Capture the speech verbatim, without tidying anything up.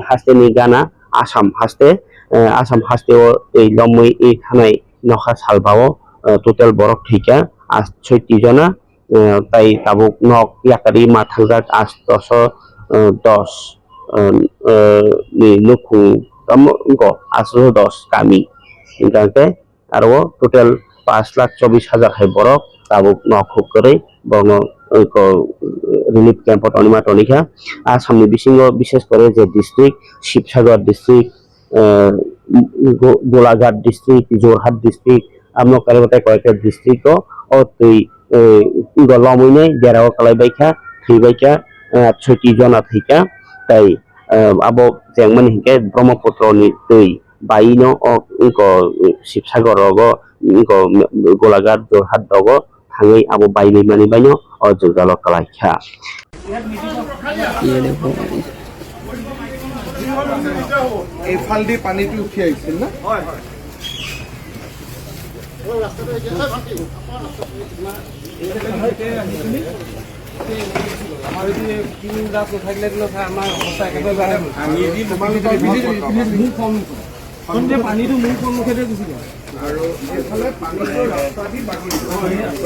hasteni gana Assam haste, eh, Assam hasteo twi lomwi i thanai nokha salbao, eh, total borok thwikha as-, soiti jona, eh, tai tabuk nok yakari ma thangjak astoso, eh, dos, eh, eh, ni nukhung tamo wngkha astoso dos kami. Hingkha khe aro o total pash lakh chobbish hajar hai borok tabuk nok huk kwrwi borokno, eh, ko, relief camp o tonima tonikha. Assamni bisingo bishes kore je district, Sibsagar district, eh, Go-, Golaghat district, Jorhat district, amo kaibo tei koyekta district o, o twi, eh, wngkha lomwini derao kwlaibaikha, thwibaikha, eh, soiti jona thwikha, tei, eh, abo chengmani hinkhe Brahmaputra ni twi baino o wngkha Sibsagar rogo, wngkha Golaghat, Jorhat rogo thangwi abo bainwi mani baino o jwngjalo kwlaikha. এইফালেদি পানীটো উঠি আহিছিল না? আমাৰ যদি এই টিন গাছ নাথাকিলে কিন্তু ছাৰ আমাৰ অৱস্থা একেবাৰে বেয়া হৈ গ'ল। পানী দি মুখে মুখে মুখ ফল মুখে। সন্ধিয়া পানীটো মুখ ফল মুখেদি গুচি যায়। আৰু এইফালে পানীটো ৰাস্তা দি বাগৰি যায়।